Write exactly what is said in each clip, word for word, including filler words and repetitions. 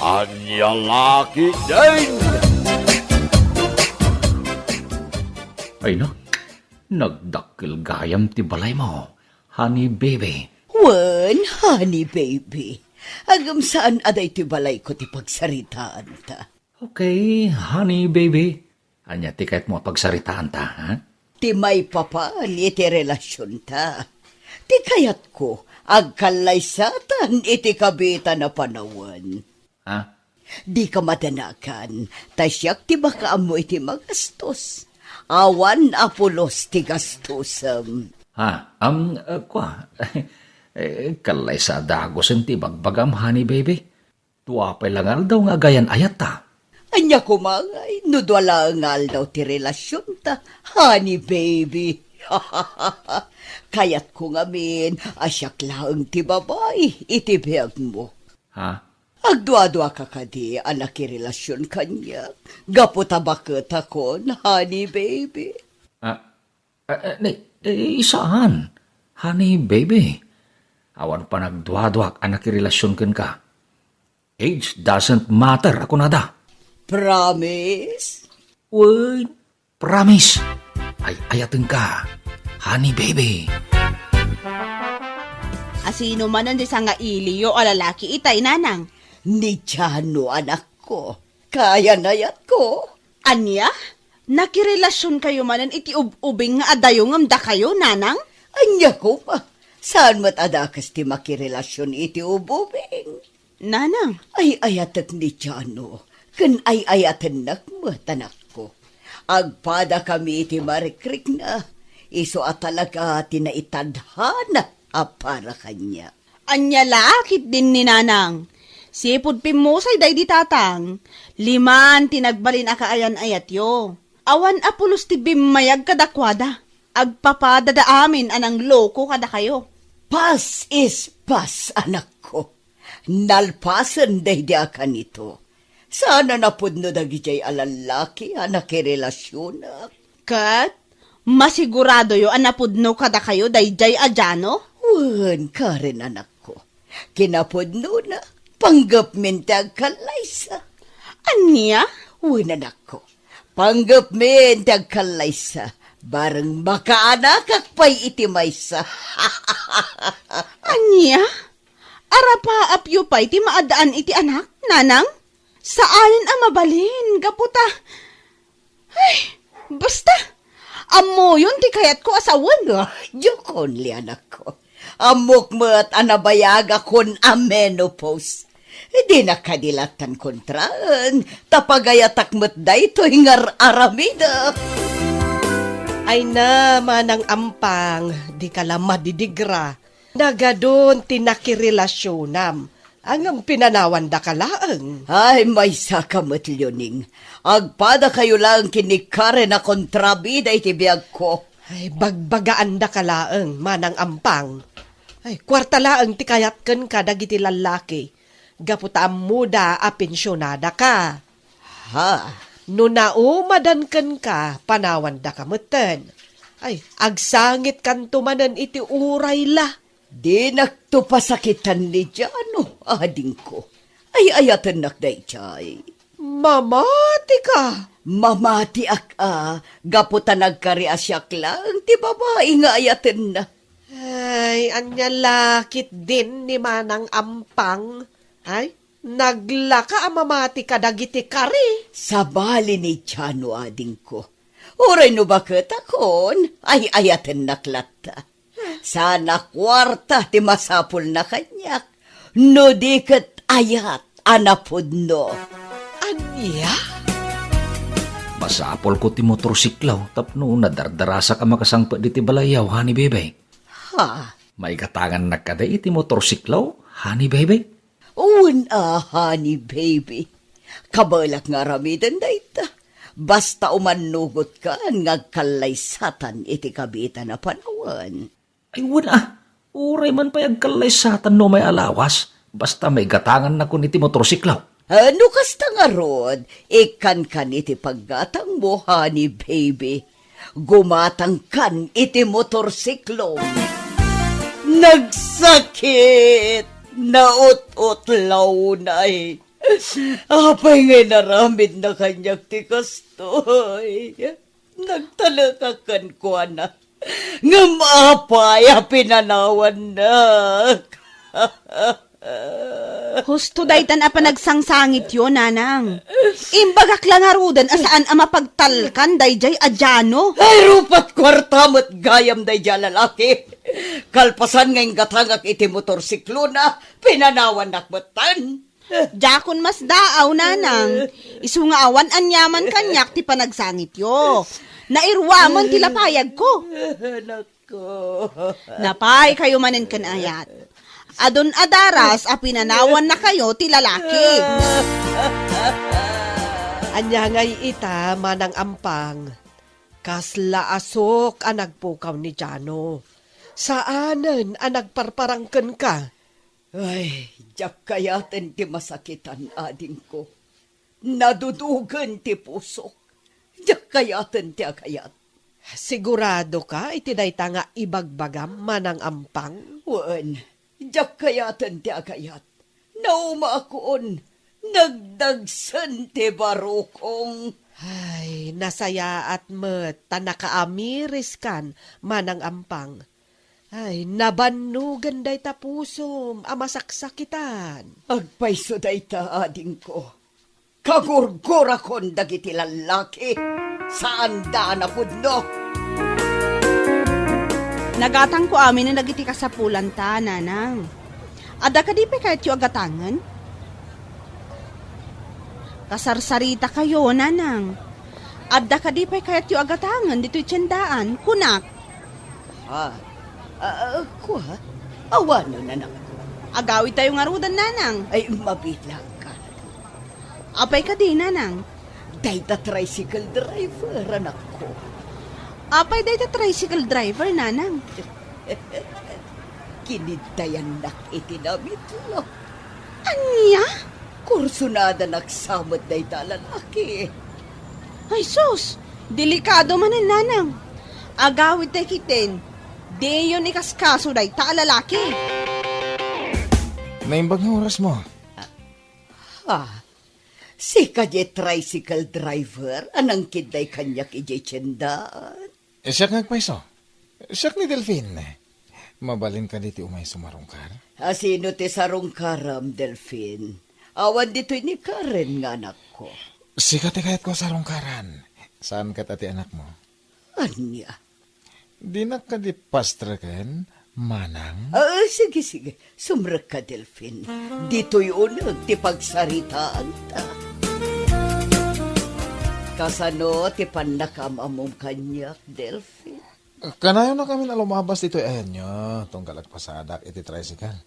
Ania la ketdin? Ay na, nagdakkel gayam ti balaymo, honey baby. Wen, honey baby. Ngem saan a daytoy balayko ti pagsaritaanta. Okay, honey baby. Ania ti kayatmo a pagsaritaanta, ha? Ti maipapan iti relasionta. Ti kayatko, agkallaysatan iti kabiitan a panawen. Ha? Dika madanagan, ta siak ti makaammo iti magastos. Awan a pulos ti gastosem. Ha, am, uh, kwa, eh, kallaysa a dagusen ti bagbagam, honey baby. Dua pay la nga aldaw nga agayan-ayatta. Ania koma ngay no dua laeng nga aldaw ti relasionta, honey baby? Kayatko ngamin a siak laeng ti babai iti biagmo. Ha? Agduaduaka kadi a nakirelasion kaniak gapu ta baketakon, honey baby? Ah, ah, ah, ni, eh, saan, honey baby. Awan panagduaduak a nakirelasion kenka. Age doesn't matter, a kunada. Promise? Wen, promise. Ay-ayatenka, honey baby. Asino manen ti sangailiyo a lalaki itay, nanang? Ni Jano, anakko. Kaayan-ayatko. Ania? Nakirelasionkayo manen iti ub-ubing nga adayo ngem dakayo, nanang? Ania koma? Saan met a dakes ti makirelasion iti ub-ubing? Nanang. Ay-ayatek ni Jano, ken ay-ayatennak met, anakko. Agpadakami iti marikrikna, isu a talaga ti naitadhana a para kaniak. Ania la ketdin ni nanang? Sipud pimmusay daydi tatang, liman ti nagbalin a kaayan-ayatyo. Awan a pulos ti bimmayag kadakuada. Agpapadada amin a nangloko kadakayo. Pass is pass, anakko. Nalpasen daydi a kanito. Saan a napudno dagidiay a lallaki a nakirelasionak. Ket masiguradoyo a napudno kadakayo daydiay a Jano? Wen, Karen, anakko. Kinapudnona, panggepmin ti agkallaysa. Ania? Wen, anakko. Panggepmin ti agkallaysa. Bareng makaanakak pay iti maysa. Ania? Arapaapyo pay ti maad-an iti anak, nanang? Saanen a mabalin, gapu ta, ay, basta, ammoyon ti kayatko a sawen. Ah, diak only, anakko. Ammok met a nabayagakon a menopause. Dinak kadi lattan kontraen, ta pagayatak met daytoy nga ar-aramidek. Ay na, Manang Ampang, dika la madidigra. Nagadun ti nakirelasionam. Ngem pinanawandaka laeng. Ay, maysaka met, Leoning. Agpadakayo laeng ken ni Karen a kontrabida iti biagko. Ay, bagbagaandaka laeng, Manang Ampang. Ay, kuarta laeng ti kayat kenka dagiti lallaki. Gapu ta ammoda a pensionadaka. Ha? No naumadan kenka, panawandaka metten. Ay, agsangitkanto manen iti uray la. Dinakto pasakitan ni Jano, adingko. Ay-ayatennak daydiay. Mamatika? Mamatiak a, gapu ta nagkari a siak laeng ti babai nga ayatenna. Ay, ania la ketdin ni Manang Ampang? Ay, naglaka a mamati kadagiti kari. Sabali ni Jano, adingko. Uray no baketakon, ay-ayatennak latta. Saan a kuarta ti masapulna kaniak, no di ket ayat a napudno. Ania? Masapulko ti motorsiklo tapno nadardarasak a makasangpet ditoy balayyo, honey baby. Ha? Maigatangannak kadi iti motorsiklo, honey baby? Wen a, honey baby. Kabaelak nga aramiden dayta. Basta umannugotkan nga agkallaysatan iti kabiitan a panawen. Ay, wen a. Uray man pay agkallaysatan no umay a lawas. Basta maigatangannakon iti motorsiklo. Ah, no kasta ngarud, ikkankan iti paggatangmo, honey baby. Gumatangkan iti motorsiklo. Nagsakit! Naut-utlawnay! Apay nga inaramidna kaniak ti kastoy? Nagtalekak kenkuana. Ngem apay a pinanawannak? Husto daytan a panagsangsangityo, nanang. Imbagak la ngaruden a saan a mapagtalkan dayjay a Jano. Ay, rupat kuarta met gayam dayjay a lalaki. Kalpasan nga inggatangak iti motorsiklona, pinanawannak metten. Diakon masdaaw, nanang. Isu nga awan aniaman kaniak ti panagsangityo. Nairuamen ti lapayagko. Anak ko. Napay kayo manen ken ayat. Adun a daras a pinanawannakayo ti lalaki. Ania ngay ita, Manang Ampang? Kasla asuk a nagpukaw ni Jano. Saanen a nagparparang kenka. Ay, diak kayaten ti masakitan, adingko. Nadudugen ti pusok. Diak kayaten ti agayat. Siguradoka iti dayta nga ibagbagam, Manang Ampang? Wen, diak kayaten ti agayat. Naumaakon, nagdagsen ti barukong. Ay, nasayaat met ta nakaamiriskan, Manang Ampang. Ay, nabannogen dayta pusom a masaksakitan. Agpayso dayta, adingko. Kagurgurakon dagiti lallaki. Saanda a napudno. Nagatangko aminen dagiti kasapulanta, nanang. Adda kadi pay kayatyo a gatangen? Kasarsarita kayo, nanang. Adda kadi pay kayatyo a gatangen ditoy tiendaan? Kunak. Ah, ah, kua? Awanen, anakko. Agawidtayo ngaruden, nanang. Ay, mabilangka. Apay kadi, nanang? Dayta tricycle driver, anakko. Apay dayta tricycle driver, nanang? Kiniddayannak iti namitlo. Ania? Kursunadanak sa met dayta a lalaki. Ay sus, delikado manen, nanang. Agawidtay ketdin, diyon ikaskaso dayta a lalaki. Naimbag nga orasmo. Ah, sika diay tricycle driver a nangkidday kaniak idiay tiendaan? Eh, siak nga agpayso. Siak ni Delfin. Mabalin kadi ti umay sumarungkar? A, sino ti sarungkaram, Delfin? Awan ditoy ni Karen nga anakko. Sika ti kayatko a sarungkaran. Saan ket a ti anakmo? Ania? Dinak kadi pastreken, manang? Ah, sige, sige. Sumrekka, Delfin. Ditoy uneg ti pagsaritaanta. Kasano ti pannakaam-ammom kaniak, Delfin? Kanayonakamin a lumabas ditoy ayanyo, tunggal agpasadak iti tricycle.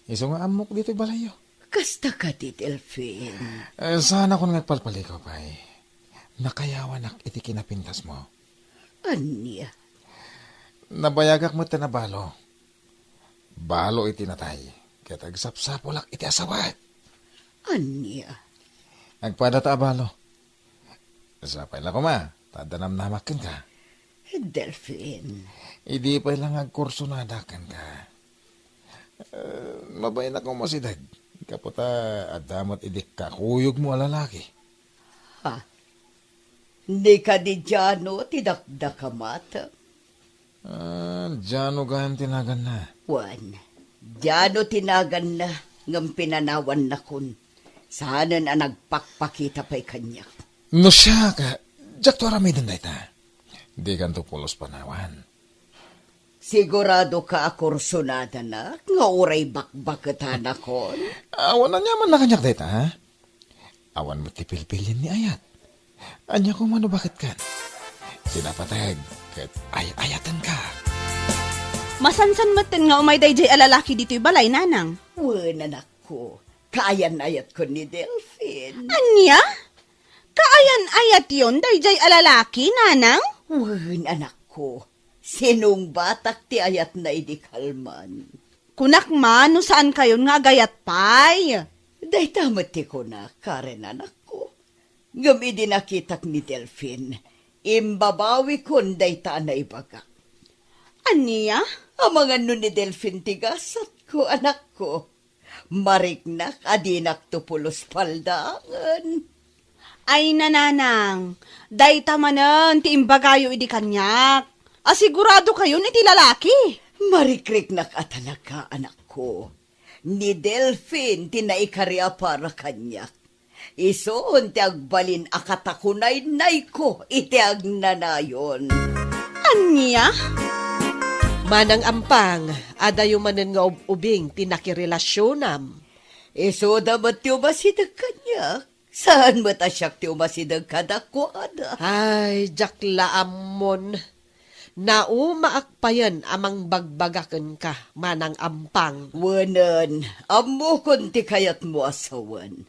Isu nga ammok ditoy balayyo. Kasta kadi, Delfin? Eh, saanakon nga agpalpalikaw pay. Nakayawanak iti kinapintasmo. Ania? Nabayagak met ti nabalo. Balo iti natay, ket agsapsapulak iti asawaek. Ania? Agpadata a balo. Sapay la koma, ta adda namnamak kenka. Delfin. Idi pay la nga agkursunada kenka. Eh, mabain a koma sideg. Gapu ta adda met idi kakuyogmo a lalaki. Ha? Ni kadi Jano ti dakdakamatem? Ah, Jano gayam ti naganna. Wen, Jano ti naganna, ngem pinanawannakon. Saanen a nagpakpakita pay kaniak. No siak, diakto aramiden dayta. Dikanto pulos panawan. Siguradoka a kursunadanak nga uray bakbaketanakon? Awan aniamanna kaniak dayta, ha? Awan met ti pilpilien ni ayat. Ania koma no baketkan? Ti napateg ket ay-ayatenka. Masansan metten nga umay daydiay a lalaki ditoy balay, nanang. Wen, anakko, kaayan-ayatkon ni Delfin. Ania? Kaayan-ayatyon daydiay a lalaki, nanang? Wen, anakko, sinungbatak ti ayatna idi kalman. Kunak man no saankayon nga agayat pay. Dayta met ti kunak, Karen, anakko. Ngem idi nakitak ni Delfin, imbabawikon dayta a naibagak. Ania? Amangan no ni Delfin ti gasatko, anakko. Mariknak a dinakto pulos paldaangen. Ay, nanang, dayta manen ti imbagayo idi kaniak. Asiguradokayon iti lalaki. Marikriknak a talaga, anakko. Ni Delfin ti naikari a para kaniak. Isun ti agbalin a katakunaynayko iti agnanayon. Ania? Manang Ampang, adayo manen nga ub-ubing ti nakirelasionam. Isuda met ti umasideg kaniak. Saan met a siak ti umasideg kadakuada. Ay, diak la ammon. Naumaak payen a mangbagbagak kenka, Manang Ampang. Wenen, ammokon ti kayatmo a sawen.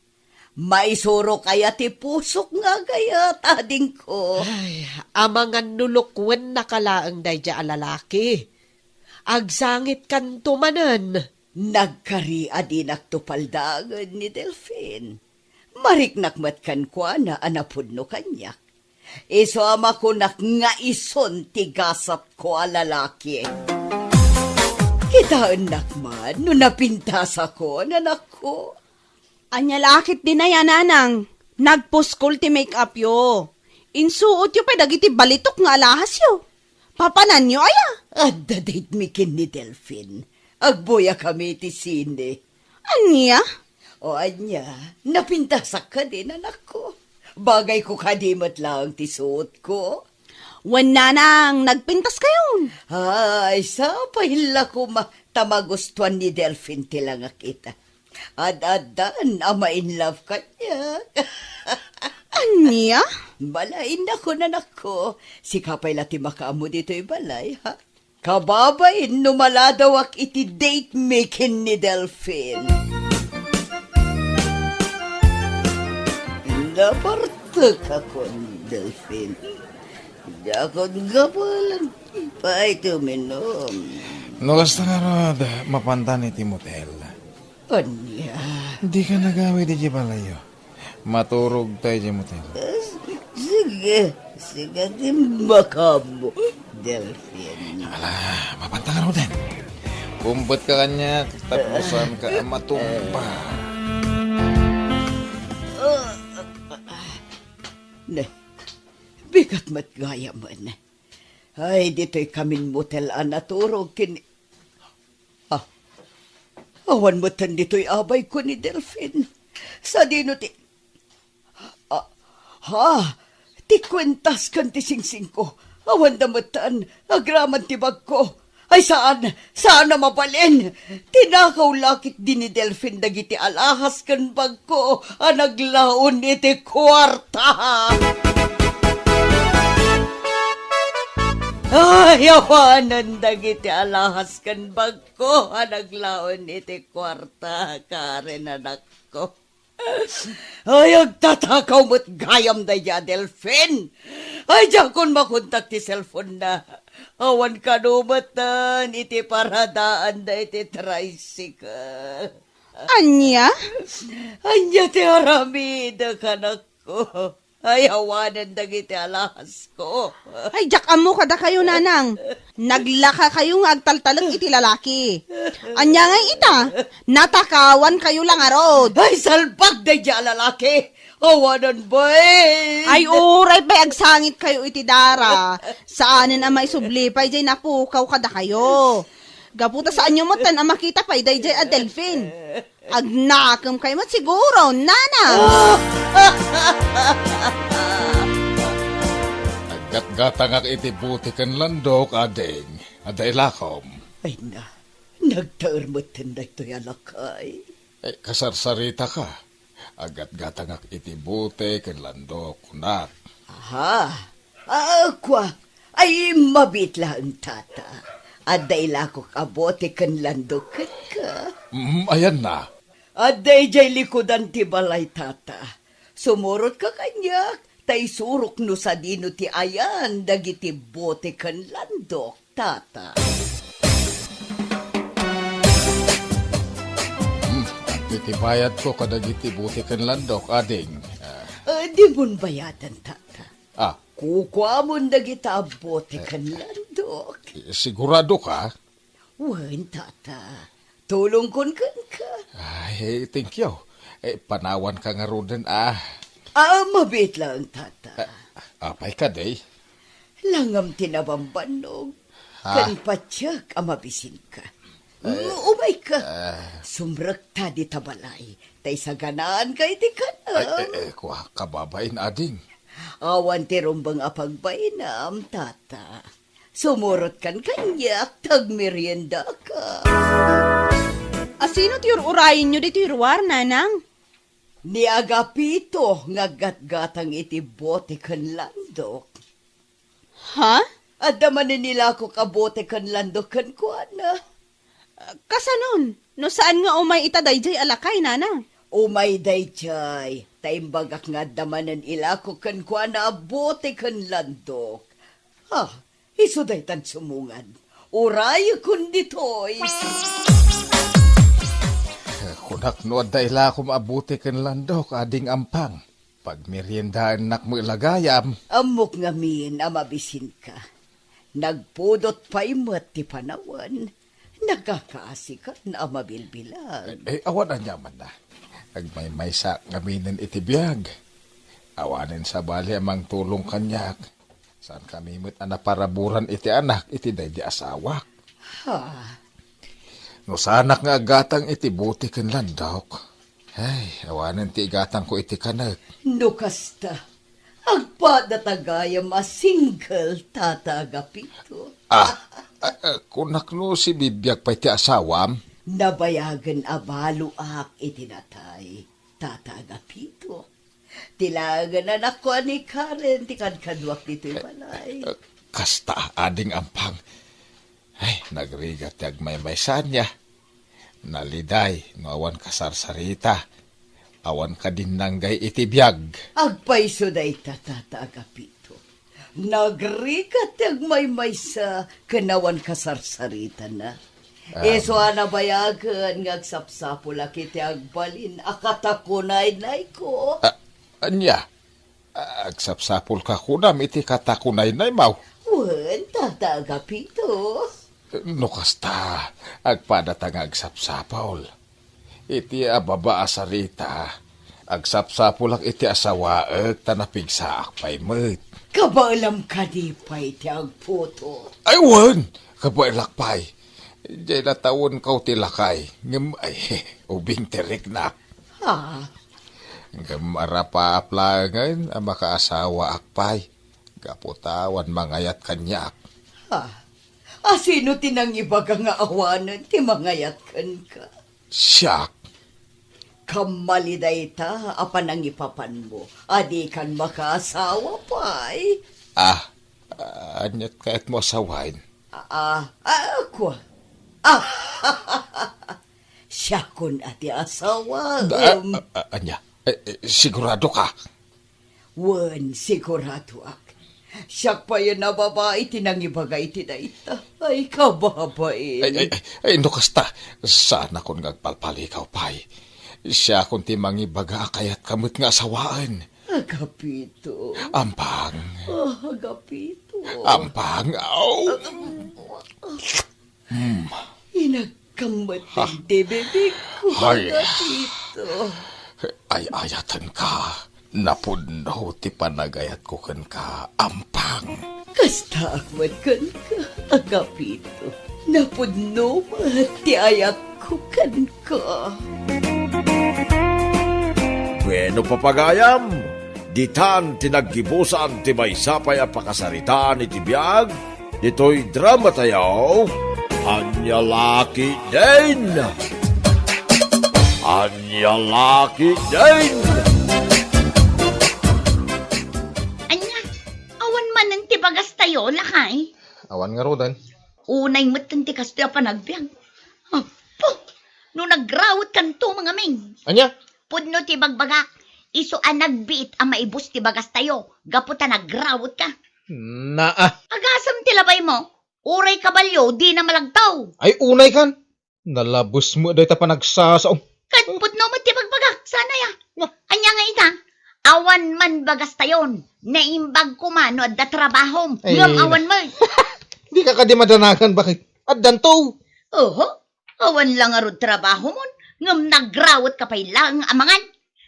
Maisurok aya ti pusok nga agayat, adingko? Ay, amangan no lukuennaka laeng daydiay a lalaki. Agsangitkanto manen. Nagkari a dinakto paldaangen ni Delfin. Mariknak met kenkuana a napudno kaniak. Isu a makunak nga isun ti gasatko a lalaki. Kitaennak man no napintasakon, anakko. Ania la ketdin aya, nanang? Nagpuskol ti make-upyo. Insuotyo pay dagiti balitok nga alahasyo. Papananyo aya? Adda date mi ken ni Delfin. Agbuyakami iti sine. Ania? O ania, napintasak kadin, anakko? Bagayko kadi met laeng ti suotko? Wen, nanang, nagpintaskayon. Ay, sapay la koma ta magustuan ni Delfin ti langak ita. Ad-addan a ma-in love kaniak. Ania? Balain na ko, nanakko. Sika pay la ti makaammo ditoy balay, ha? Kababain no maladawak iti date mi ken ni Delfin. Napartek akon, Delfin. Diakon gapulan pay ti uminum. No kasta ngarud, mapantan iti motel. Ania? Dika nagawid iti balayyo. Maturogta iti motel. Sige, sige, ti makaammo, Delfin. Ala, mapantan ngaruden. Kumpetka kaniak, tapno saanka a matumba. Ne, bigat met gayamen. Ay, ditoy kamin motel a naturog ken, ah, awan metten ditoy abayko ni Delfin. Sadino ti, ah, ha? Ti kuentas ken ti singsingko. Awan da metten, agraman ti bagko. Ay, saan, saan a mabalin. Tinakaw la ketdi ni Delfin dagiti alahas ken bagko a naglaon iti kuarta. Ay, awanen dagiti alahas ken bagko a naglaon iti kuarta, Karen, anakko. Ay, agtatakaw met gayam daydiay a Delfin. Ay, diakon makontak ti cellphone-na. Awan kano metten iti paradaanda iti tricycle. Ania? Ania ti aramidek, anakko? Ay, awanen dagiti alahasko. Ay, diak ammo kadakayo, nanang. Naglakakayo nga agtaltalek iti lalaki. Ania ngay ita? Natakawankayo la ngarud. Ay, salbag daydiay a lalaki. Awanen, bay. Ay, uray pay agsangitkayo iti dara. Saanen a maisubli pay diay napukaw kadakayo. Gapu ta saanyo metten a makita pay daydiay a Delfin. Agnakemkayo met siguro, nanang. Aggatgatangak iti bote ken landok, ading. Adda ilakom. Ay na, nagtaer metten daytoy a lakay. Eh, kasarsaritaka. Aggatgatangak iti bote ken landok, kunak. Aha. Ah, kua. Ay, mabiit laeng, tata. Adda ilakok a bote ken landok kenka. Mm, ayanna. Adda idiay likudan ti balay, tata. Sumurotka kaniak, ta isurok no sadino ti ayan dagiti bote ken landok, tata. Hmm, iti bayadko kadagiti bote ken landok, ading. Ah. Ah, dimon bayadan, tata. Ah. Kukuamon dagita a bote ken landok. Siguradoka? Wen, tata. Tulongkon kenka. Ay, thank you. Eh, panawanka ngaruden, ah. Ah, mabiit lang, Tata. Ah, apay kadi? Langam ti nabambannog. Ah. Ken patiek a mabisinka. Mm, umayka. Ah. Sumrekta dita balay. Ta isaganaanka iti kan-am. Ay, eh, eh, kua, kababain, ading. Awan ti rumbeng a pagbainam, Tata. Sumurotkan kaniak, ta agmeriendaka. Asino ti ur-urayenyo ditoy ruar, Nanang? Ni Agapito nga aggatgatang iti bote ken landok. Ha? Adda manen ilakok a bote ken landok kenkuana. Kasanon? No saan nga umay ita daydiay a lakay, Nanang? Umay daydiay, ta imbagak nga adda manen ilakok kenkuana a bote ken landok. Ha? Isu daytan sumungad. Urayekon ditoy. Kunak no adda ilakom a bote ken landok, ading Ampang. Pagmeriendaennak met la gayam. Ammok ngamin a mabisinka. Nagpudot pay met ti panawen. Nagkakaasikan a mabilbilang. Eh, eh, awan aniamanna. Agmaymaysa ngaminen iti biag. Awanen sabali a mangtulong kaniak. Saankami met a naparaburan iti anak iti daydi asawak. Ha? No saanak nga aggatang iti bote ken landok, ay, awanen ti igatangko iti kanek. No kasta, agpada ta gayam a single, Tata Agapito. Ah, ah, ah, kunak no sibibiag pay ti asawam? Nabayagen a baloak iti natay, Tata Agapito. Ti laengen anakko a ni Karen ti kadkaduak ditoy balay. Eh, kasta, ading Ampang. Ay, nagrigat ti agmaymaysa ania. Naliday no awan kasarsarita, awan kadinnanggay iti biag. Agpayso dayta, Tata Agapito. Nagrigat ti agmaymaysa ken awan kasarsaritana. Am. Isu a nabayagen nga agsapsapulak iti agbalin a katakunaynayko. A-, ania? A-, agsapsapulka kunam iti katakunaynaymo? Wen, Tata Agapito. No kasta, agpadata nga agsapsapul. Iti ababa a sarita, agsapsapulak iti asawaek ta napigsaak pay met. Kabaelam kadi pay ti agputo? Ay, wen! Kabaelak pay. Diay natawenko ti lakay, ngem, ay, ubing ti riknak. Ha? Ngem arapaap laengen a makaasawaak pay, gapu ta awan mangayat kaniak. Ha? A, sino ti nangibaga nga awanen ti mangayat kenka? Siak. Kammali dayta a panangipapanmo a dikan makaasawa pay. Ah, aniat kayatmo a sawaen? Ah, ah, ah, kua. Ah, siakon a ti asawa. Ah, um, ah, ah, ania? Eh, eh, sigurado ka? Wen, siguradoak. Siak payen a babai ti nangibaga iti dayta. Ay, kababain. Ay, ay, ay, ay, no kasta, saanakon nga agpalpalikaw pay. Siakon ti mangibaga a kayatka met nga asawaen. Agapito. Ampang. Ah, Agapito. Ampang. Au. Agam-, Hmm. Inagkammateng ti bibigko, Ay. Agapito. Ay-ayatenka. Napudno ti panagayatko kenka, Ampang. Kastaak met kenka, Agapito. Napudno met ti ayatko kenka. Bueno, papagayam, ditan ti naggibusan ti maysa pay a pakasaritaan iti biag ditoy drama tayo, Ania La Ketdin! Ania La Ketdin! Ania, awan manen ti bagas tayo, lakay? Awan ngaruden. Unay metten ti kastoy a panagbiag. Apo, no nagrawetkanto, mangamin. Ania? Pudno ti bagbagak, isu a nagbiit a maibus ti bagas tayo, gapu ta nagrawet ka. Naa. Agasem ti labay mo, uray kabalio, dina malagtaw. Ay, unay kan. Nalabes mo dayta panagsasao. Ket pudno met ti bagbagak, sanay a. Nga. Ania nga ita, awan man bagas tayon, naimbag koma no adda trabahom, Ay, ngem na. Awan met. Di ka kadi madanagan, bakit? Addanto. Oho. Awan la ngarud trabahomon, ngem nagrawetka pay laeng a mangan.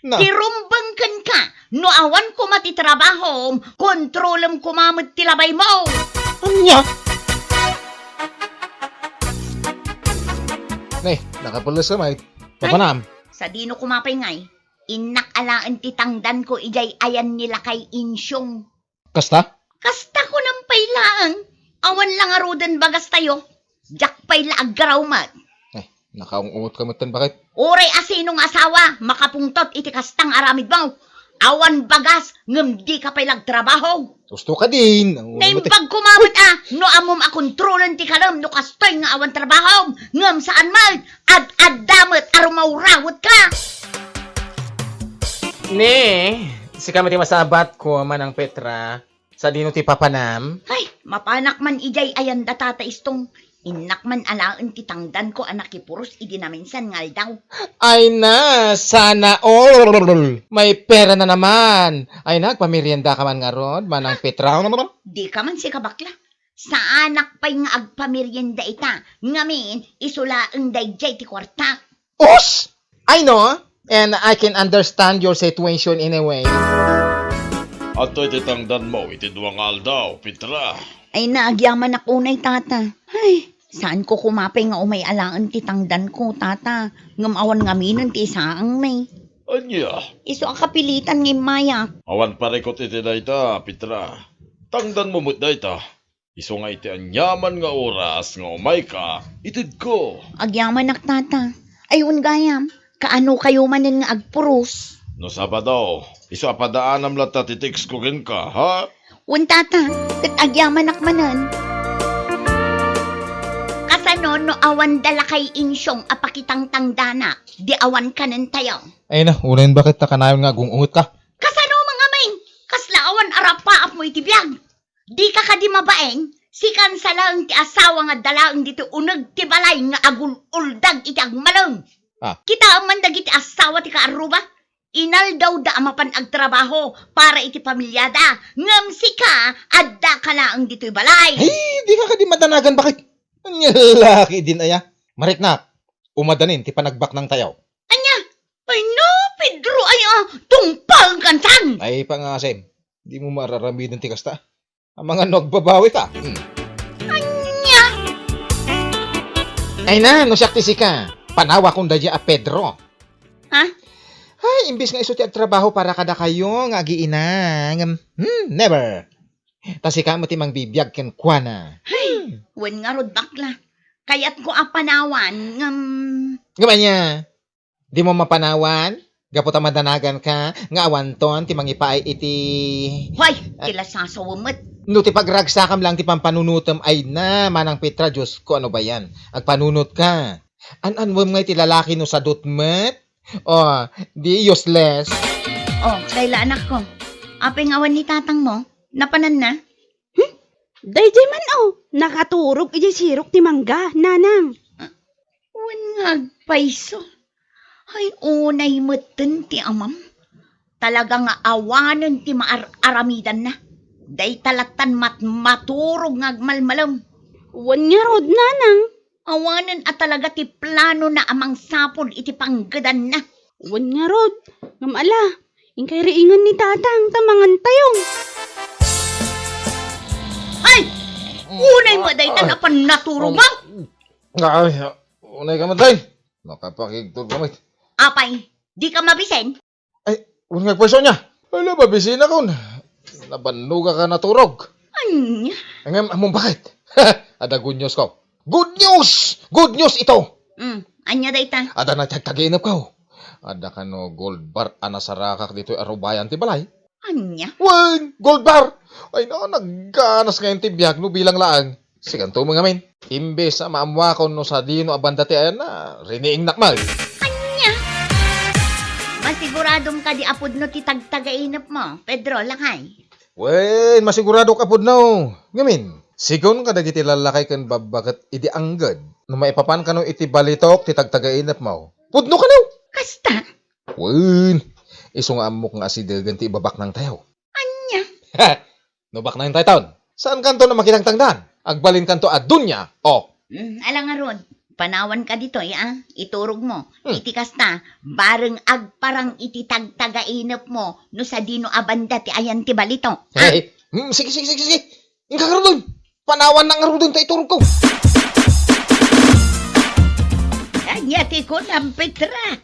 Na. Ti rumbeng kenka, no awan koma ti trabahom, kontrolem koma met ti labaymo. Ania? Ne, nakapulos ka, mate. Ay, papanam. Sadino koma pay ngay? Innak alaen ti tangdanko idiay ayan ni Lakay Insyong. Kasta? Kasta kunam pay laeng, awan la ngaruden bagastayo. Diak pay la aggaraw met. Eh, nakaung-ungot ka met ten, bakit? Uray a sino nga asawa, makapungtot iti kastang aramidmo. Awan bagas, ngem dika pay la agtrabaho. Gusto ka din. Naimbag koma met a, no ammom a kontrolen ti kalem no kastoy nga awan trabahom, ngem saan met, ad-adda met a rumawrawetka. Ne, sika met ti masabatko, Manang Petra. Sadino ti papanam? Ay, mapanak man idiay ayan da Tata Istong. Innak man alaen ti tangdanko a nakipuros idi naminsan nga aldaw. Ay na, sana all! May pera na naman! Ay na, agpamerienda ka man ngarud, Manang Petra. Dika man sika bakla. Saanak pay nga agpamerienda ita. Ngamin, isu laeng daydiay ti kuarta. Us! I know, and I can understand your situation in a way. Adtoy ti tangdanmo iti dua nga aldaw, Petra. Ay, nagyamanak unay, Tata. Ay, saanko koma pay nga umay alaen ti tangdanko, Tata. Ngem awan ngaminen ti isaangmi. Ania? Isu a kapilitan nga immayak. Awan parikut iti dayta, Petra. Tangdanmo met dayta. Isu nga iti aniaman nga oras nga umayka, itedko. Agyamanak, Tata. Ay, wen gayam, kaano kayo manen nga agpuros? No Sabado, isu a padaanam latta ti text ko kenka, ha? Wen, Tata, ket agyamanak manen. Kasano no awan da Lakay Insyong a pakitangtangdanak, di awan kanentayo? Ay na, unayen baket ta kanayon nga agung-ungot ka. Kasano mangamin? Kasla awan arapaap mo iti biag? Dika kadi mabain, sikan sa laeng ti asawa nga adda laeng ditoy uneg ti balay nga agul-uldag iti agmalem. Ah. Kitaem man dagiti asawa ti kaarruba, inaldawda a mapan agtrabaho para iti pamiliada, ngem sika, addaka laeng ditoy balay. Ay, dika kadi madanagan, bakit? Ania laki din aya? Mariknak, umadanin ti panagbaknang tayo. Ania? Ay no, Pedro, ay, ah, tungpal kansan! Ay, pangasim, di mo mararamiden ti kasta. Amangan no agbabawi ka. Hmm. Ania? Ay na, no siak ti sika, panawakon daydiay a Pedro. Ha? Ay, imbes nga isu ti agtrabaho para kadakayo nga agiina, ngem, hmm, never. Ta sika met ti mangbibiag kenkuana. Ay, wen ngarud, bakla. Kayatko a panawan, ngem. Ngem ania? Dimo mapanawan? Gapu ta madanagan ka nga awanton ti mangipaay iti. Hoy, ah, ti lasasawem met. No ti pagragsakam lang ti pampanunotem, ay na, Manang Petra, Diosko, ano ba yan? Agpanunot ka. An-anwem nga iti lalaki no sadut met? Oh, di useless. Oh, Kayla, anakko. Apay nga awan ni tatangmo? Napananna? Hmm? Daydiay man, oh, nakaturog idiay sirok ti mangga, nanang. Ah, wen nga agpayso. Ay, unay metten ti amam. Talaga nga awanen ti maar-aramidanna. Dayta lattan mat-, maturog nga agmalmalem. Wen ngarud, nanang. Awanen a talaga ti planona a mangsapul iti panggedanna. Wen ngarud, ngem ala, inkay riingen ni tatang ta mangantayo. Ay! Unay mo daytan a pannaturogaw! Ay, unay ka met, ay! Nakapakigtod ka met. Apay, di ka mabisen? Ay, wen nga agpayso nia. Ala, mabisinakon. Nabannogak a naturog. Ania? Ngem, ammom baket? Adda good news ko. Good news! Good news ito! Mm, ania dayta? Adda natagtagainepko. Adda kano gold bar a nasarakak ditoy arubayan ti balay. Ania? Wen, gold bar! Ay na, nagganas ngayon ti biag no bilang laeng. Sikanto met ngamin. Imbes a maammuakon no sadino a banda ti ayanna, riniingnak met. Ania? Masiguradom kadi a pudno ti tagtagainepmo, Pedro, lakay? Wen, masiguradok a pudno. Ngamin, sigun kadagiti lallakay ken babbaket idi angged, no maipapan kano iti balitok ti tagtagainepmo, pudno kano. Kasta? Wen, isu nga ammok nga asidegen ti ibabaknang tayo. Ania? No baknang tayton, saan kanto na makitangtangdan? Agbalin kanto a dunia, oh. Mm, ala ngarud. Panawanka ditoy, a, iturogmo. Hmm. Iti kasta, bareng agparang iti tagtagainepmo no sadino a banda ti ayan ti balitok. A? Ay, mm, sige, sige, sige, sige. Inka ngaruden. Panawannak ngaruden ta iturogko. Ania ti kunam, Petra?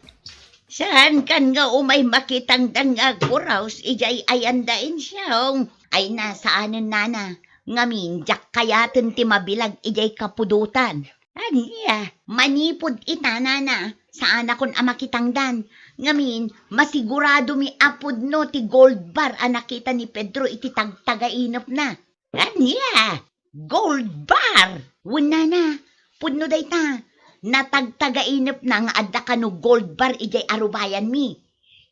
Saankan nga umay makitangdan nga agpuraos idiay ayanda, Insyong? Ay, na, saanen, nana. Ngamin, diak kayaten ti mabilag idiay kapudotan. Ania? Manipud ita, nana, saanakon a makitangdan. Ngamin, masiguradomi a pudno ti gold bar a nakita ni Pedro iti tagtagainepna. Ania? Gold bar? Wen, nana, pudno dayta. Natagtagainepna nga adda kano gold bar idiay arubayanmi.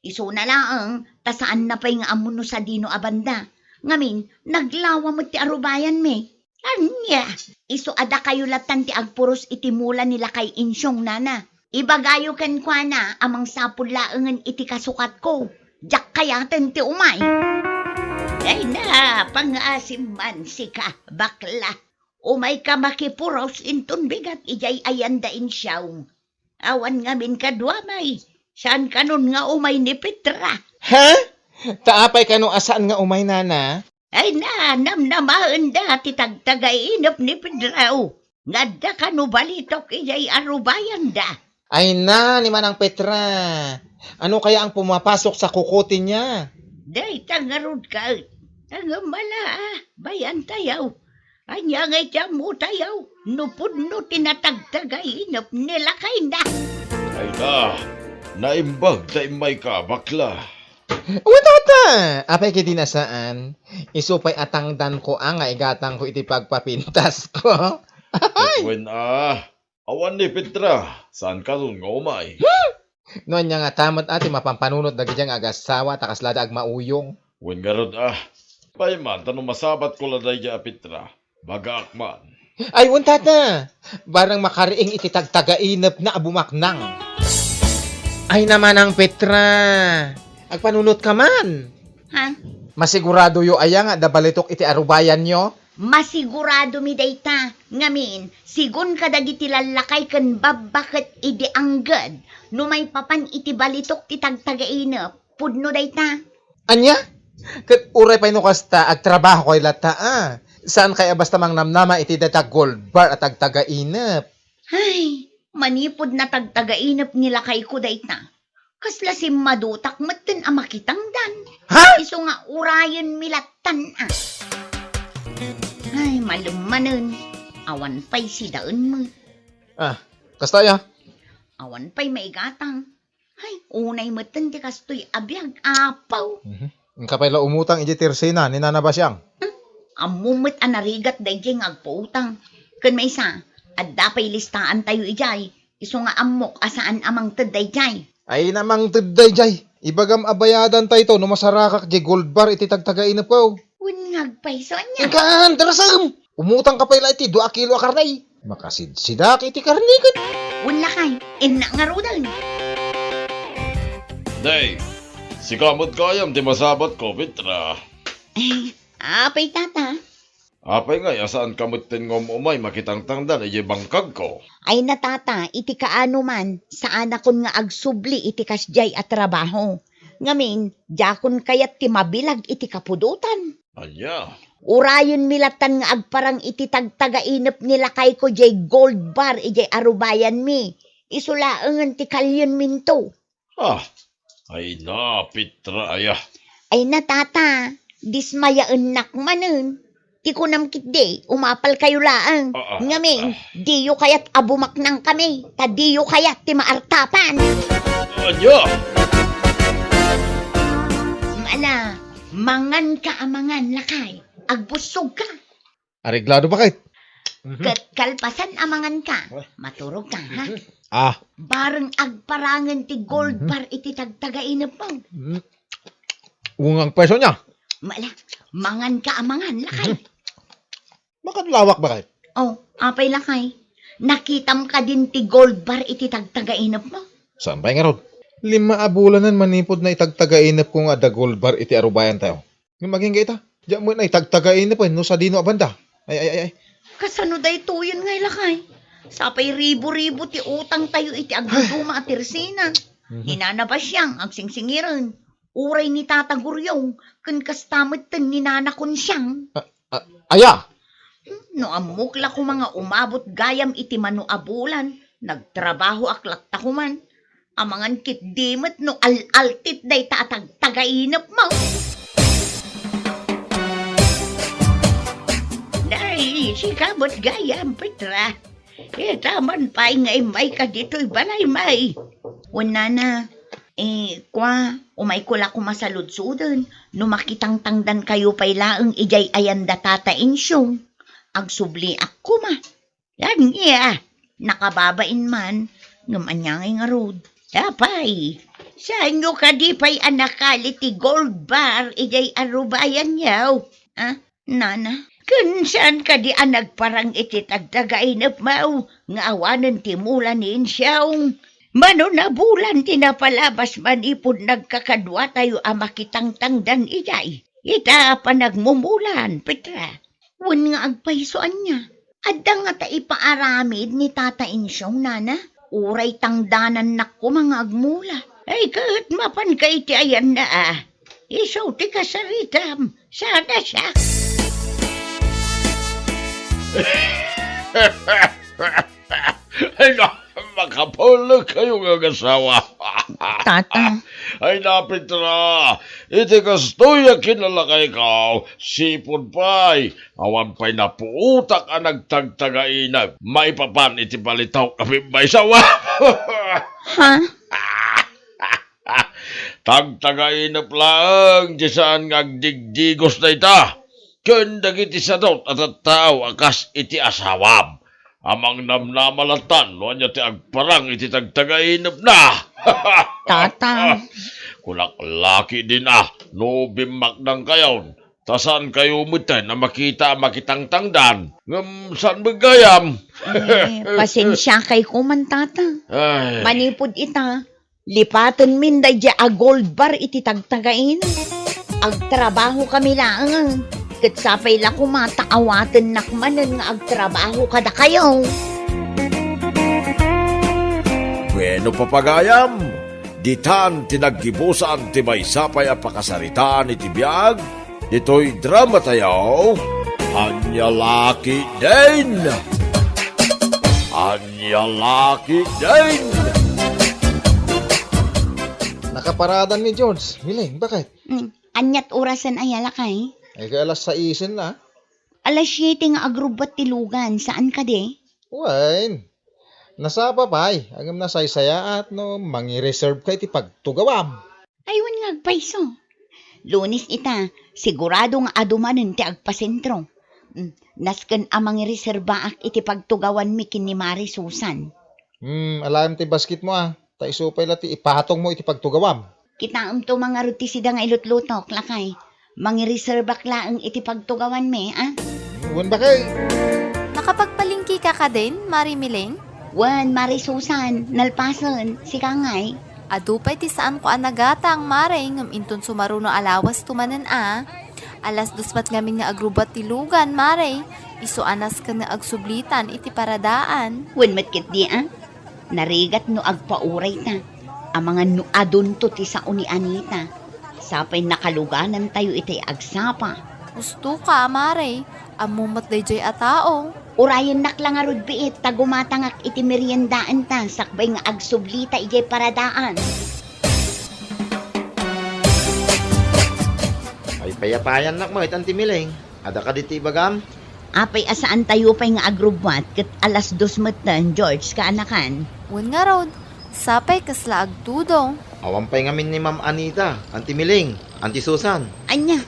Isuna laeng, ta saanna pay nga ammo no sadino a banda. Ngamin, naglawa met ti arubayanmi. Ania? Isu a dakayo lattan ti agpuros iti mula ni lakay Insyong, nana. Ibagayo kenkuana a mangsapul laengen iti kasukatko. Diak kayaten ti umay. Ay na, pangaasim man sika, bakla. Umayka makipuros inton bigat idiay ayanda, Insyong. Awan ngamin kaduamay. Saankanon nga umay ni Petra? Ha? Ta apay kano a saan nga umay, nana? Ay na, namnamaenda ti tagtagainep ni Pedro nga adda kano balitok idiay arubayanda. Ay na, ni Manang Petra. Ano kaya ang pumapasok sa kukote niya? Dayta ngarud ket. Ngem ala, a, bayan tayo. Ania nga iti ammo tayo, no pudno ti natagtagainep ni lakayna. Ay na, naimbag ta immayka, bakla. Wen, tata! Apay ket di na saan? Isu pay a tangdanko a nga igatangko iti pagpapintasko. Ay! Wen a, awan ni Petra, saankanon nga umay? Hmm? No ania ngata met a ti mapampanunot dagiti nga agasawa ta kaslada agmauyong? Wen ngarud a, pay man ta no masabatko la daydiay a Petra. Bagaak man. Ay, wen, tata! Barang makariing iti tagtagainepna a bumaknang. Ay na, Manang Petra! Agpanunotka man! Ha? Masiguradoyo aya nga adda balitok iti arubayanyo? Masiguradomi dayta. Ngamin, sigun kadagiti lallakay ken babba ket idi angged, no maipapan iti balitok ti tagtagainep, pudno dayta. Ania? Ket uray pay no kasta, agtrabahokayo latta, a. Saankayo a basta mangnamnama iti dayta gold bar a tagtagainep. Ay, manipud natagtagainep ni lakayko dayta. Kasla simmadutak metten a makitangdan. Ha? Isu nga urayenmi lattan, a. Ay, malem manen. Awan pay sidaen met. A, kasta aya? Awan pay maigatang. Ay, unay metten ti kastoy a biag, apaw. Mhm. Inka pay la umutang idiay tirsina ni Nana Basiang. Hmm? Ammom met a narigat daydiay nga agpautang. Ken maysa, adda pay listaan tayo idiay. Isu nga ammok a saan a mangted daydiay. Ay, na mangted daydiay. Ibagam a bayadan tayto no masarakak diay gold bar iti tagtagainepko. Wen nga agpayso, ania? Inkan, darasem! Umutangka pay la iti dua a kilo a karne. Makasidsidak iti karne ket. Wen lakay, innak ngaruden. Day, sika met gayam ti masabatko, Petra. Eh, apay, tata? Apay ngay a saanka metten nga um-umay makitangtangdan idiay bangkagko? Ay na, tata, iti kaano man, saanakon nga agsubli iti kasdiay a trabaho. Ngamin, diakon kayat ti mabilag iti kapudotan. Ania? Urayenmi lattan nga agparang iti tagtagainep ni lakayko diay gold bar idiay arubayanmi. Isu laengen ti kalienminto. Ah, ay na, Petra aya. Ay na, tata, dismayaennak manen. Ti kunam ketdi, umapalkayo laeng. Ah, ah, ngamin, ah, diyo kayat a bumaknangkami, ta diyo kayat ti maartapan. Ania? Ala, manganka a mangan, lakay. Agbussogka. Areglado ba kayt? Mhm. Ket kalpasan a manganka, maturogka, ha? Mhm. Ah. Bareng agparangen ti gold bar iti tagtagainepmo. Mhm. Ungang peso niya. Mala, manganka a mangan, lakay. Mhm. Makadlawak ba kayt? Oh, apay, lakay? Nakitam kadin ti gold bar iti tagtagainepmo? Saan pay ngarud? Lima a bulanen manipud naitagtagainepko nga adda gold bar iti arubayan tayo. Ngem agingga ita, diak met naitagtagainep no sadino a banda. Ay, ay, ay, ay. Kasano daytoyen ngay, lakay? Sapay ribu-ribu ti utangtayo iti agduduma a tersena. Mhm. Ni Nana Basiang, agsingsingiren. Uray ni Tata Guryong, ken kasta metten ni Nana Kunsiang. A-, a-, aya? No ammok la koma nga umabot gayam iti mano a bulan, nagtrabahoak latta koman. Amangan ketdi met no al-altit dayta a tagtagainepmo. Nay, sika met gayam, Petra. Ita man pay nga immayka ditoy balay, May. Wen, Nana, eh, kua, umayko la koma saludsoden no makitangtangdankayo pay laeng idiay ayan da Tata Insyong. Agsubliak koma. Ania, nakababain man, ngem ania ngay ngarud? Apay, saanyo kadi pay a nakali ti gold bar idiay arubayanyo? Ah, Nana, ken saan kadi a nagparang iti tagtagainepmo nga awanen ti mula ni Insyong? Mano a bulan ti napalabas manipud nagkakaduatayo a makitangtangdan idiay ita a panagmumulan, Petra? Wen nga agpayso ania? Adda ngata ipaaramid ni Tata Insyong, Nana? Uray tangdanannak koma nga agmula. Ay, ket mapanka iti ayanna, a. Isu ti kasaritam. Sana siak. Ay, na, makapulo kayo nga asawa. Tata. Ay, na, Petra, iti kastoy a kinalakayko, sipud pay, awan pay napuotak a nagtagtagainep maipapan iti balitaw a pimmaysawa. Ha? Tagtagainep laeng ti saan nga agdigdigos dayta ken dagiti sadut a tattao a kas iti asawam. Amangnamnama lattan no ania ti agparang iti tagtagainepna. Tata. Kunak lakidin a no bimmakdangkayon, ta saankayo metten a makita a makitangtangdan. Ngem saan met gayam? Eh, pasensiakay koman, Tata. Ay. Manipud ita, lipatenmin daydiay a gold bar iti tagtagainep. Agtrabahokami laeng, ket sapay la koma ta awatennak manen nga agtrabaho kadakayo. Bueno, papagayam, ditan ti naggibusan ti maysa pay a pakasaritaan iti biag ditoy dramatayo, Ania Lakidin! Ania Lakidin! Nakaparadan ni George. Mileng, bakit? Mm, aniat orasen aya, lakay? Ay, kay alas saisen na. Alas siete nga agrubbat ti lugan, saan kadi? Wen. Nasapa pay, ngem nasaysayaat no mangireserve ka iti pagtugawam. Ay, wen nga agpayso. Lunes ita, sigurado nga adu manen ti agpasentro. Mm, nasken a mangireserbaak iti pagtugawanmi ken ni Mari Susan. Hmm, alaem ti basketmo, a. Ta isu pay la ti ipatongmo iti pagtugawam. Kitaemto man ngarud ti sida nga ilutlutok, lakay. Mangireserbak laeng iti pagtugawanmi, a? Wen, bakit? Nakapagpalengkeka kadin, Mari Mileng? Wen, Mari Susan, nalpasen, sika ngay? Adu pay ti saanko a nagatang, Mari, ngem inton sumaruno a lawasto manen a. Alas dos met ngamin nga agrubbat ti lugan, Mari. Isu a nasken nga agsublitan iti paradaan. Wen met ketdi, a? Narigat no agpaurayta. Amangan no adunto ti sao ni Anita. Sapay nakaluganantayo itay agsapa. Husto ka, Mare. Ammom met daydiay a tao. Urayennak la ngarud biit ta gumatangak iti meriendaenta sakbay nga agsublita idiay paradaan. Ay, payapayannak met, Anti Mileng. Adda kadi ti ibagam? Apay a saantayo pay nga agrubbuat ket alas dos metten, George, kaanakan? Wen ngarud, sapay kasla agtudo. Awan pay ngamin ni Ma'am Anita, Anti Mileng, Anti Susan. Ania,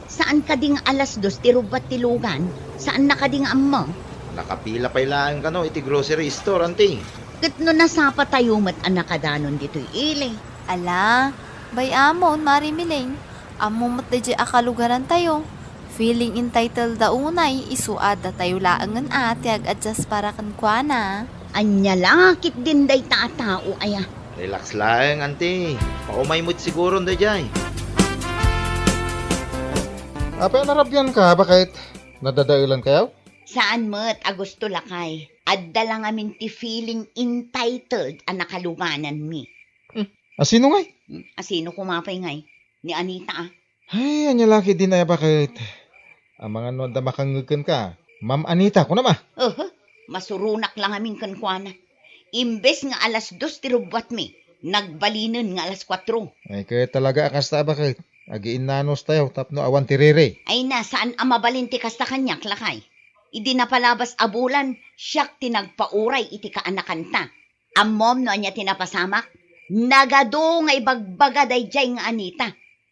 saan kadi nga alas dos ti rubbat ti lugan? Saanna kadi nga ammo? Nakapila pay laeng kano iti grocery store, Anti. Ket no nasapatayo met a nakadanon ditoy ili? Ala, bay-amon, Mari Mileng. Ammo met daydiay a kalugarantayo. Feeling entitled da unay, isu a datayo laengen a ti ag-adjust para kenkuana. Ania la ketdin dayta a tao aya? Relax laeng, Anti. Paumay met siguron daydiay. Apay a narabian ka, baket? Nadadaelan kayo? Saan met a gusto, lakay. Adda la ngamin ti feeling entitled a nakalugananmi. Hmm. Asino ngay? Hmm, asino koma pay ngay? Ni Anita, a. Ay, ania la ketdin aya baket? Amangan no adda makangngeg kenka. Ma'am Anita, kunam a. Aha, masuronak la ngamin kenkuana. Imbes nga alas dos ti rubbuatmi, nagbalinen nga alas kuatro. Ay, ket talaga a kasta a baket. Agiinnanos tayo tapno awan ti riri. Ay na, saan a mabalin ti kasta kaniak, lakay. Idi napalabas a bulan, siak ti nagpauray iti kaanakanta. Ammom no ania ti napasamak? Nagadu nga ibagbaga daydiay nga Anita.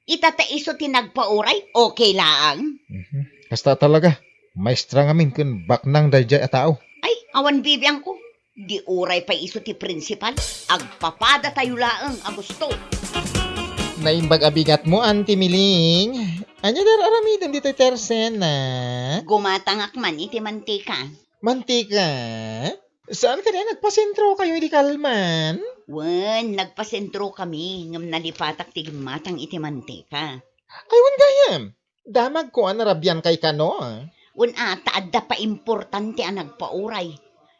Ita ta isu ti nagpauray, okay laeng. Mhm. Kasta talaga. Maestra ngamin ken baknang daydiay a tao. Ay, awan bibiangko. Di uray pay isu ti prinsipal, agpapadatayo laeng a gusto. Naimbag a bigatmo, Auntie Miling. Ania dar-aramidem ditoy tersena? Gumatangak man iti mantika. Mantika? Saan kadi a nagpasentrokayo idi kalman? Wen, nagpasentrokami, ngem nalipatak ti gimmatang iti mantika. Ay, wen gayam. Damagko a narabiankay kano, a. Wen a, ta adda pay importante a nagpauray.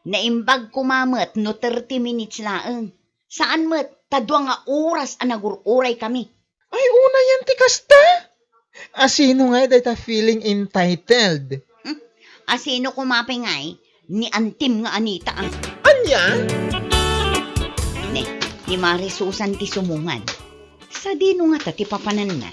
Naimbag koma met no thirty minutes laeng. Saan met, ta dua nga oras a nagur-uraykami. Ay, unayen ti kasta? Asino ngay dayta feeling entitled? Hmm? Asino koma pay ngay? Ni antim nga Anita, a. Ania? Ne, ni Mari Susan ti sumungad. Sadino ngata ti papananna?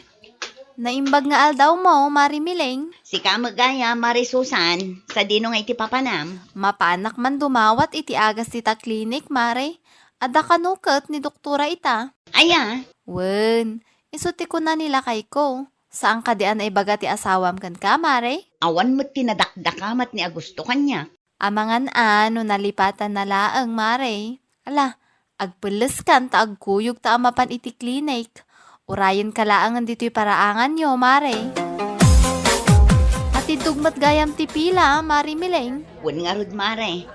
Naimbag nga aldawmo, Mari Miling. Sika met gayam, Mari Susan. Sadino ngay ti papanam? Mapanak man dumawat iti agas dita klinik, Mari. Adda kano ket ni doktora ita. Aya? Wen, isu ti kuna ni lakayko. Saan kadi a naibaga ti asawam kenka, Mari? Awan met ti nadakdakamat ni Augusto kaniak. Amangan a no nalipatanna laeng, Mari. Ala, agpelleskan ta agkuyogta a mapan iti klinik. Urayenka laengen ditoy paraanganyo, Mari. Atiddog met gayam ti pila, Mari Miling. Wen ngarud, Mari.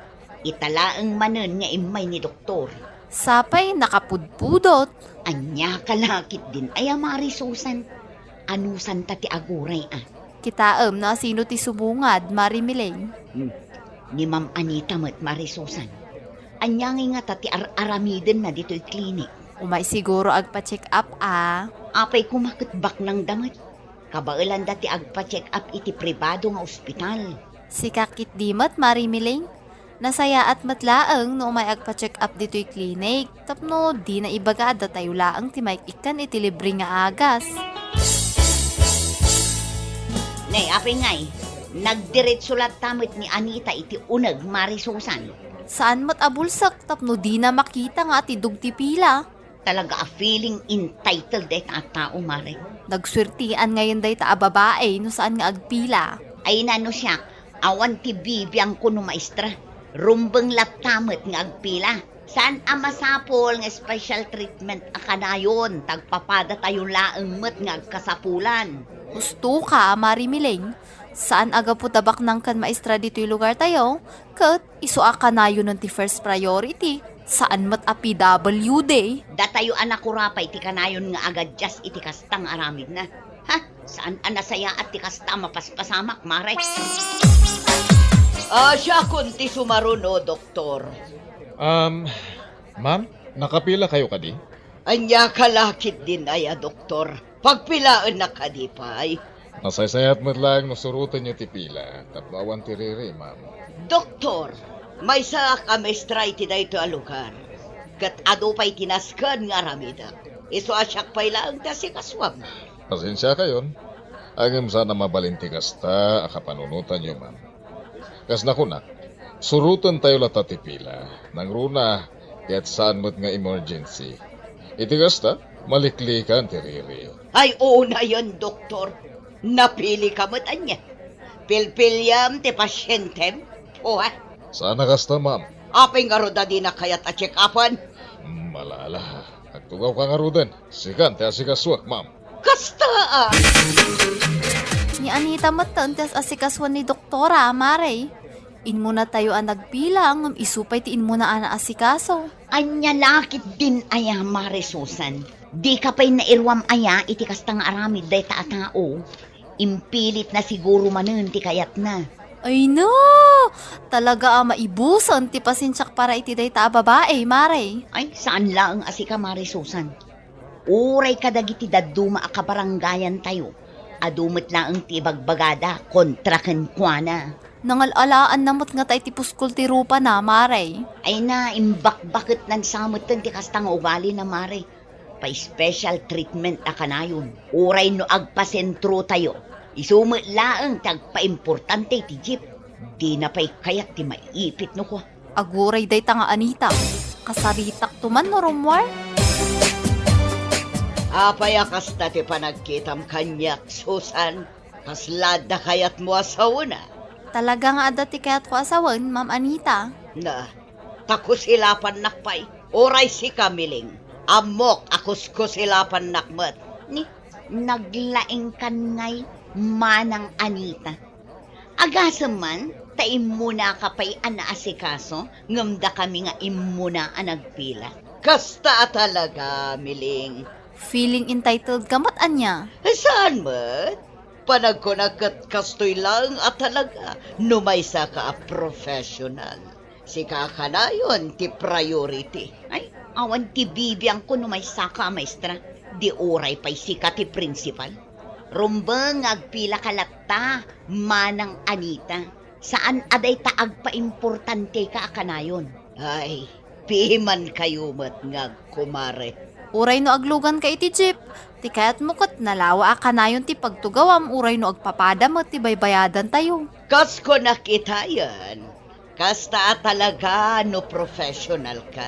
Ita laeng manen nga immay ni doktor. Sapay nakapudpudot. Ania ka la ketdin aya, Mari Susan? Anusanta ti aguray, a. Kitaem no asino ti sumungad, Mari Miling. Hmm. Ni Ma'am Anita met, Mari Susan. Ania ngay ngata ti ar-aramidenna ditoy klinik? Umay siguro agpa-check up, a. Apay koma ket baknangda met? Kabaelanda ti agpa-check up iti pribado nga ospital. Sika ketdi met, Mari Miling. Nasayaat met laeng no umay agpa-check up ditoy klinik tapno dina ibaga a datayo laeng ti maik-ikkan iti libre nga agas. Ne, apay ngay, nagdiretso latta met ni Anita iti uneg, Mari Susan. Saan met a bulsek tapno dina makita nga atiddog ti pila. Talaga a feeling entitled dayta a tao, Mari. Nagsuertian ngayen dayta a babai no saan nga agpila. Ay na no siak, awan ti bibiangko no maestra. Rumbeng latta met nga agpila. Saan a masapul nga special treatment a kanayon, ta agpapadatayo laeng met nga agkasapulan. Husto ka, Mari Miling. Saan a gapu ta baknang ken maestra ditoy lugartayo, ket isu a kanayonen ti first priority, saan met a P W D. Datayo a nakurapay ti kanayon nga agadias iti kasta nga aramidna. Ha? Saan a nasayaat ti kasta a mapaspasamak, Mare? Ah, siakon ti sumaruno, Doktor. Um, ma'am, nakapila kayo kadi? Ania ka la ketdin aya, Doktor? Pagpilaennak kadi pay? Nasaysayaat met laeng no surotenyo ti pila tapno awan ti riri, ma'am. Doktor, maysaak a maestra iti daytoy a lugar, ket adu pay ti nasken nga aramidek. Isu a siak pay laeng ti asikasuam. Pasensiakayon, ngem saan a mabalin ti kasta a kapanunotanyo, ma'am. Kas nakunak, surotentayo latta ti pila. Nangruna, ket saan met nga emergency. Iti kasta, maliklikan ti riri. Ay, unayen, Doktor. Napili ka met ania? Pilpiliam ti pasientem? Puha. Saan a kasta, ma'am. Apay ngarud a dina kayat a check-upan? Hmm, ala, ala. Agtugaw ka ngaruden. Sikan ti asikasuak, ma'am. Kasta a! Ni Anita metten ti as-asikasuan ni doktora, Mare. Immunatayo a nagpila, ngem isu pay ti immuna a naasikaso. Ania la ketdin aya, Mare Susan? Dika pay nairuam aya iti kasta nga aramid dayta a tao? Impilitna siguro manen ti kayatna. Ay no! Talaga a maibusen ti pasensiak para iti dayta a babai, Mare. Ay, saan laeng a sika, Mare Susan. Uray kadagiti dadduma a kabarangayantayo, adu met laeng ti ibagbagada kontra kenkuana. Nangal-alaanna met ngata iti puskol ti rupana, Mare. Ay na, imbakbaketnan sa metten ti kasta nga ugalina, Mare. Pa-special treatment a kanayon. Uray no agpasentrotayo, isu met laeng ti agpaimportante iti jeep. Dina pay kayat ti maipit no kua. Aguray dayta nga Anita. Kasaritakto man no rummuar. Apay a kasta ti panagkitam kaniak, Susan? Kasla adda kayatmo a sawena? Talaga nga adda ti kayatko a sawen, Ma'am Anita. Na, ta kusilapannak pay. Uray sika, Miling. Ammok a kuskusilapannak met. Ni, naglaingkan ngay, Manang Anita. Agasem man, ta immunaka pay a naasikaso, ngem dakami nga immuna a nagpila. Kasta a talaga, Miling. Feeling entitled ka met ania? Saan met? Panagkunak ket kastoy laeng a talaga no maysaka a professional. Sika a kanayon ti priority. Ay, awan ti bibiangko no maysaka a maestra. Di uray pay sika ti principal. Rumbeng nga agpilaka latta, Manang Anita. Saan a dayta agpaimportanteka a kanayon. Ay, pimankayo met nga agkumare. Uray no agluganka iti jeep, ti kayatmo ket nalawa a kanayon ti pagtugawam uray no agpapada met ti baybayadantayo. Kas kunak itayen, kasta a talaga no professional ka.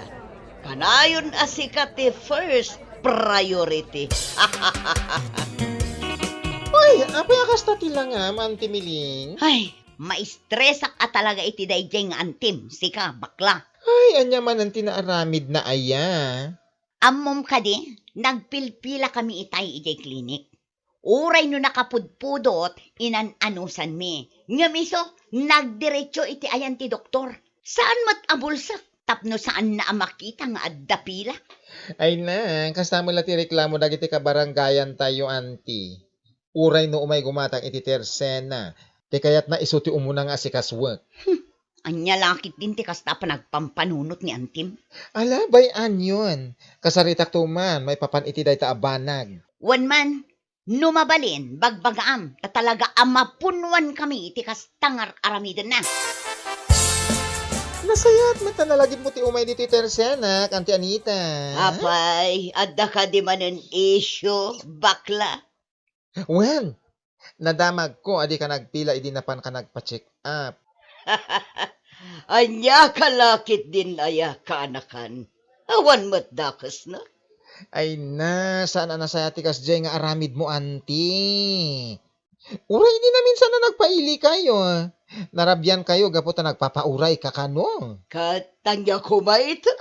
Kanayon a sika ti first priority. Ay, apay a kasta ti langam, Auntie Miling? Ay, maistresak a talaga iti daydiay nga antim, sika, bakla. Ay, ania manen ti naaramidna aya? Ammom kadi, nagpilpilakami itay idiay klinik. Uray no nakapudpudot, inan-anusanmi. Ngem isu, nagdiretso iti ayan ti doktor. Saan met a bulsek, tapno saanna a makita nga adda pila. Ay na, kasta met la ti reklamo dagiti kabarangayantayo, Auntie. Uray no umay gumatang iti tersena, ti kayatna isu ti umuna nga asikasuek. Hmm, ania la ketdin ti kasta a panagpampanunot ni Antim? Ala, bay-anyon. Kasaritakto man maipapan iti dayta a banag. Wen man, no mabalin, bagbagaam, ta talaga a mapunnoankami iti kasta nga ar-aramidenna. Nasayaat met a nalagipmo ti umay ditoy tersenak, Auntie Anita. Apay, adda kadi manen issue, bakla? Wen, nadamagko a dika nagpila idi napanka nagpa-check up. Ania ka la ketdin aya, kaanakan? Awan met dakesna. Ay na, saan a nasayaat ti kasdiay nga aramidmo, Auntie. Uray idi naminsan a nagpailikayo, narabiankayo gapu ta nagpapaurayka kano. Ket ania koma ita?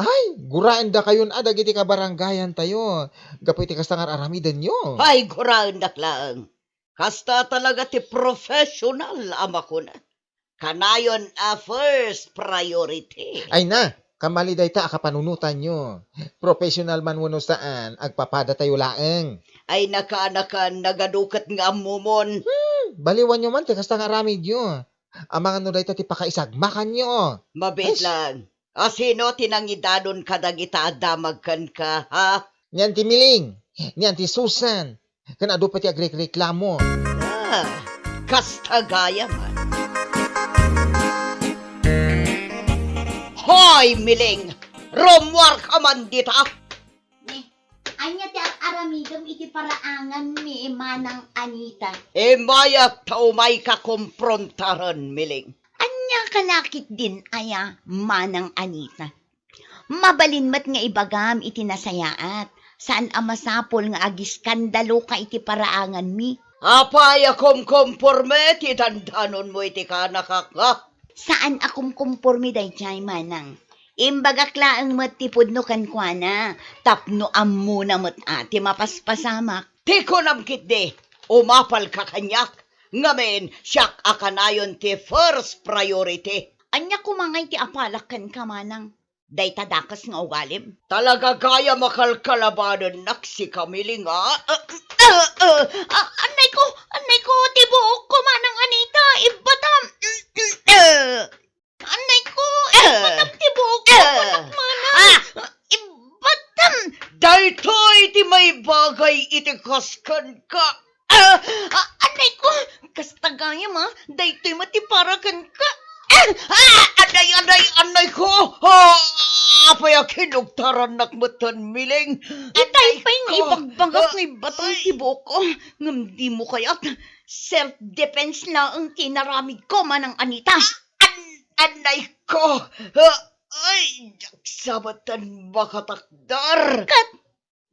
Ay, guraendakayon a dagiti kabarangayantayo gapu iti kasta nga ar-aramidenyo. Ay, guraendak laeng. Kasta talaga ti professional a makuna. Kanayon a first priority. Ay na, kamali dayta a kapanunotanyo. Professional man wenno saan, agpapadatayo laeng. Ay, nakaanakan, nagadu ket nga ammomon. Hmm, baliwanyo man ti kasta nga aramidyo. Amangan no dayta ti pakaisagmakanyo. Mabiit Ay, laeng. A sino ti nangidanon kadagita a damag kenka, ha? Ni Auntie Miling, ni Auntie Susan, ken adu pay ti agrekreklamo. Ah, kasta gayam. Hoy, Miling! Rummuarka man dita! Ni, ania ti ar-aramidem iti paraanganmi, Manang Anita? Immayak ta umayka komprontaran, Miling. Ania ka la ketdin aya, Manang Anita? Mabalin met nga ibagam iti nasayaat. Saan a masapul nga agiskandaloka iti paraanganmi. Apay a kumkomporme ti dandanonmo iti kaanakak, nga? Saan a kumkomporme daydiay, Manang. Imbagak laeng met ti pudno kenkuana, tapno ammona met a ti mapaspasamak. Ti kunam ketdi, umapalka kaniak, ngamin siak a kanayon ti first priority. Ania koma ngay ti apalak kenka, Manang? Dayta dakes nga ugalim? Talaga gayam a kalkalabanennak, sika, Miling, a? Ah, ah, ah, ah, annayko, annayko, ti buokko, Manang Anita, ibbatam, iti kas kenka. Ah! Ah, anay ko! Kasta gayam, ah. Daytoy met ti para kenka. Ah! Ah! Anay, anay, anay ko! Ah! Apay a kinugtarannak metten, Miling? Itay pay nga ibagbagak nga ibatang ti buok. Ngem dimo kayat. Self-defense laeng ti inaramidko, Manang Anita. Ah! An-, anay ko! Ah! Ay, diak sa metten makatakder! Ket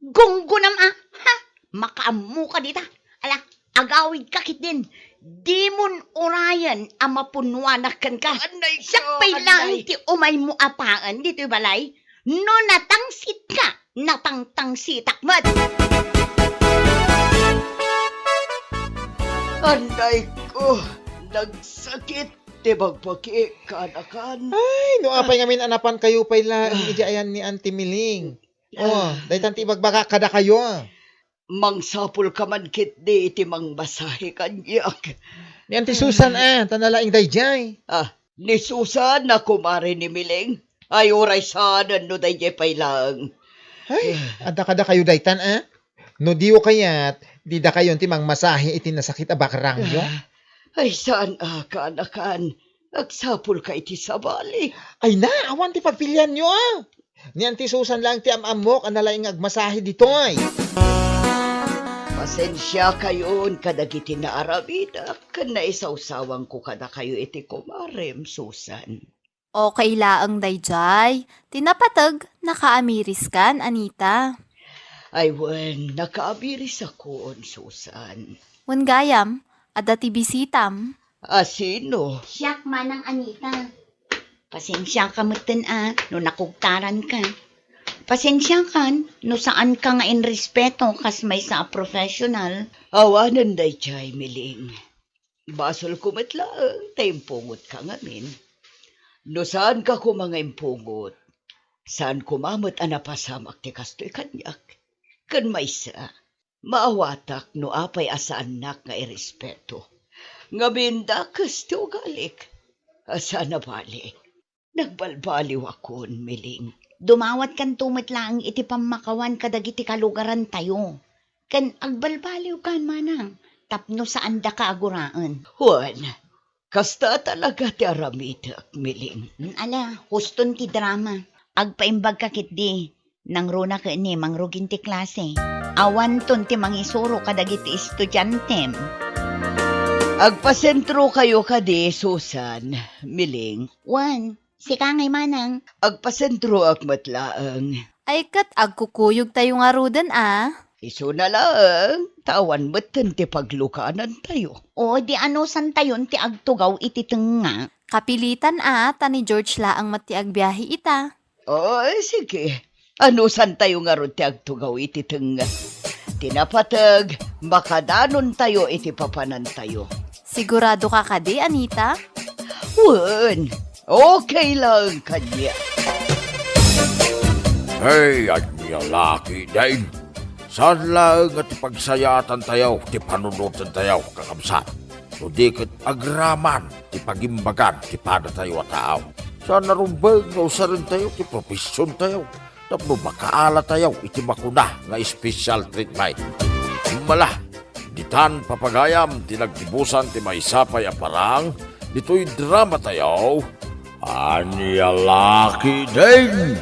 gunggunam a, ha? Makaammoka dita. Ala, agawidka ketdin. Dimon urayen a mapunnoanak kenka. Anay ko, siak pay laeng ti umaymo a paen ditoy balay. No natangsitka, natangtangsitak met. Anay ko, nagsakit ti bagbagi, kaanakan. Ay, no apay ngamin a napankayo pay laeng idiay ayan ni Auntie Miling. Oh, daytan ti ibagbagak kadakayo. Mangsapulka man ketdi iti mangmasahe kaniak. Ni Auntie Susan, ah, ta nalaing daydiay. Ah, ni Susan a kumare ni Miling. Ay, uray saanen no daydiay pay laeng. Ay, adda kadakayo daytan, ah? No diyo kayat, didakayon ti mangmasahe iti nasakit a bakrangyo? Ay, saan a, kaanakan. Agsapulka iti sabali. Ay na, awan ti pagpilianyo, ah. Ni Auntie Susan laeng ti am-ammok a nalaing nga agmasahe ditoy. Pasensiakayon kadagiti naaramidak ken naisawsawangko kadakayo iti kumarem, Susan. Okay laeng daydiay. Ti napateg, nakaamiriskan, Anita? Ay wen, nakaamirisakon, Susan. Wen gayam, adda ti bisitam. A sino? Siak, Manang Anita. Pasensiaka metten a no nakugtaranka. Pasensiakan no saanka nga inrespeto kas maysa a professional. Awanen daydiay, Miling. Basolko met laeng ta impungotka ngamin. No saanka koma nga impungot, saan koma met a napasamak ti kastoy kaniak. Ken maysa, maawatak no apay a saannak nga irespeto. Ngamin dakes ti ugalik. Saan a bale, nagbalbaliwakon, Miling. Dumawatkanto met laeng iti pammakawan kadagiti kalugarantayo. Ken agbalbaliwkan, Manang, tapno saandaka a guraen. Wen, kasta talaga ti aramidek, Miling. Ala, huston ti drama. Agpaimbagka ketdi. Nangruna ket ni mangrugin ti klase. Awanton ti mangisuro kadagiti estudiantem. Agpasentrokayo kadi, Susan, Miling. Wen, sika ngay, Manang. Agpasentroak met laeng. Ay, ket agkukuyogtayo ngaruden a. Isuna laeng, ta awan metten ti paglukanantayo. O, di anusantayon ti agtugaw iti tengnga. Kapilitan a, ta ni George laeng met ti agbiahe ita. Oy, sige. Anusantayo ngarud ti agtugaw iti tengnga. Ti napateg, makadanontayo iti papanantayo. Siguradoka kadi, Anita? Wen, okay laeng kaniak. Hey, ania la ketdin. Saan laeng a ti pagsayaatantayo ti panunotentayo, kakabsat. No di ket agraman ti pagimbagan ti padatayo a tao. Saan a rumbeng nga usarentayo ti profesiontayo tapno makaalatayo iti makuna nga special treatment. Mala, ditan papagayam ti naggibusan ti maysa pay a parang ditoy dramatayo. Ania la ketdin?